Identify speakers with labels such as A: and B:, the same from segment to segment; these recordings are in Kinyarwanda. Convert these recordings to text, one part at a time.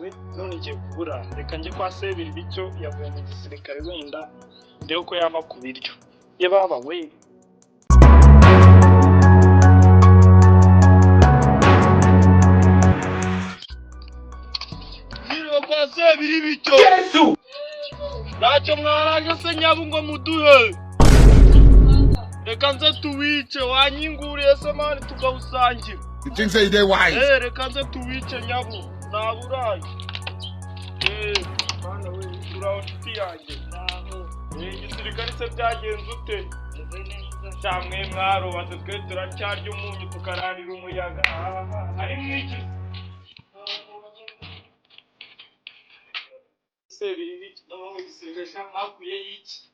A: Narabuze none ngiye kubura. Reka njye kwa Sebiribicyo, yavuye mu gisirikare, wenda ndebe ko yava ku biryo. Ye baba we! Mwiriwe kwa Sebiribicyo? Ntacyo mwaraje se nyabu ngo muduhe? Reka nze tuwice. Wanyinguriye se man tukawusangira?
B: You think say they wise?
A: Eh, reka nze tuwice nyabu, naburaye. Eh, mana we, uraho nshuti yanjye? Eh, igisirikare se byagenze ute? Cyamwe mwarubatse, twe turacyarya umunyu tukararira umuyaga. Ah, ari mwiki se biri no mu gisirikare sha, mwakuye iki?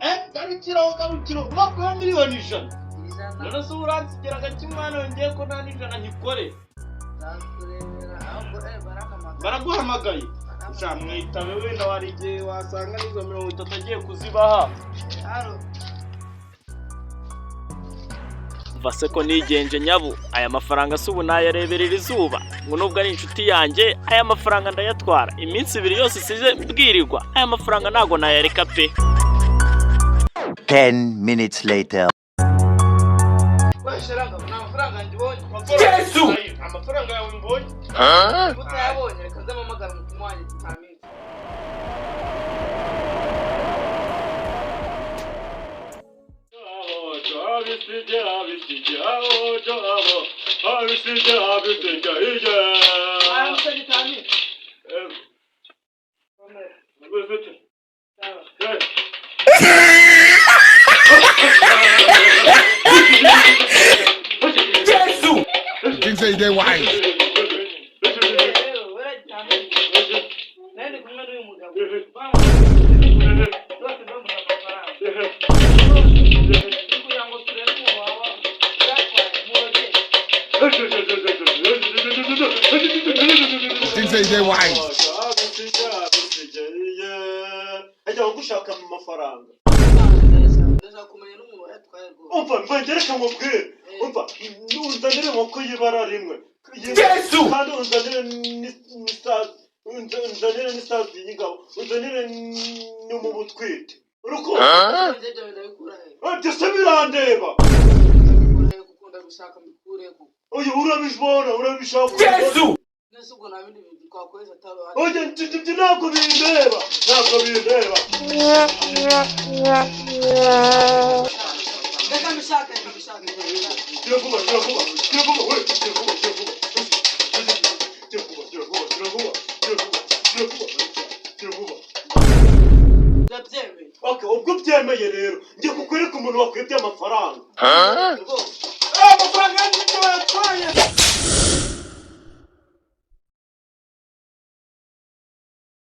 A: Eh, garukiraho, garukiraho! Bakuye 100,000,000? None se uransigira agaki mwana? Yongeye ko nta n'ijana nkikore. Baraguhamagaye sha, mwitabe. Wenda wari igihe wasanga n'izo 30 agiye kuzibaha. Mva se ko nigenje nyabu, aya mafaranga se ubu nayareberera izuba? Ngo nubwo ari inshuti yanjye, aya mafaranga ndayatwara. Iminsi 2 yose isize mbwirirwa, aya mafaranga ntago nayareka pe.
C: 10 minutes later.
A: Yesu! Amafaranga yawe mbonye.
D: Utayabonye, reka nze mpamagara umutima wanjye tutaminsi. Aramutse gitaminsi.
B: You think say they wise?
D: Rero wera gitaminsi, nari ndi kumwe n'uyu mugabo rwose, ndamuha amafaranga kugira ngo turebe uwo waba uyatwaye muroge.
B: You think say they wise?
E: Ajya gushaka mu mafaranga.
D: Ndashaka kumenya n'umuntu wayatwaye rwose.
E: Umva mva, reka nkubwire. Umva, unzanire inkoko y'ibara rimwe kandi unzanire n'isazi, unzanire n'isazi y'ingabo, unzanire n'umubu utwite, urukundo.
D: Ibyo ndabikura he?
E: Byose birandeba.
D: Ndabikura he? Kuko ndabishaka mbikure kuko.
E: Uyu urabibona, urabishaka.
D: Nese ubwo nta bindi bintu twakoresha ataba?
E: Oya, ibyo ntabwo bindeba, ntabwo bindeba.
D: Reka mbishake, reka mbishake, reka mbishake.
E: Gira vuba, gira vuba, gira vuba we, gira vuba, gira vuba, gira vuba, gira vuba, gira vuba, gira vuba, gira vuba, gira vuba.
D: Ndabyemeye.
E: Okay, ubwo ubyemeye rero, ngiye kukwereka umuntu wakwibye amafaranga.
D: Rwose.
E: Amafaranga yanjye bayatwaye.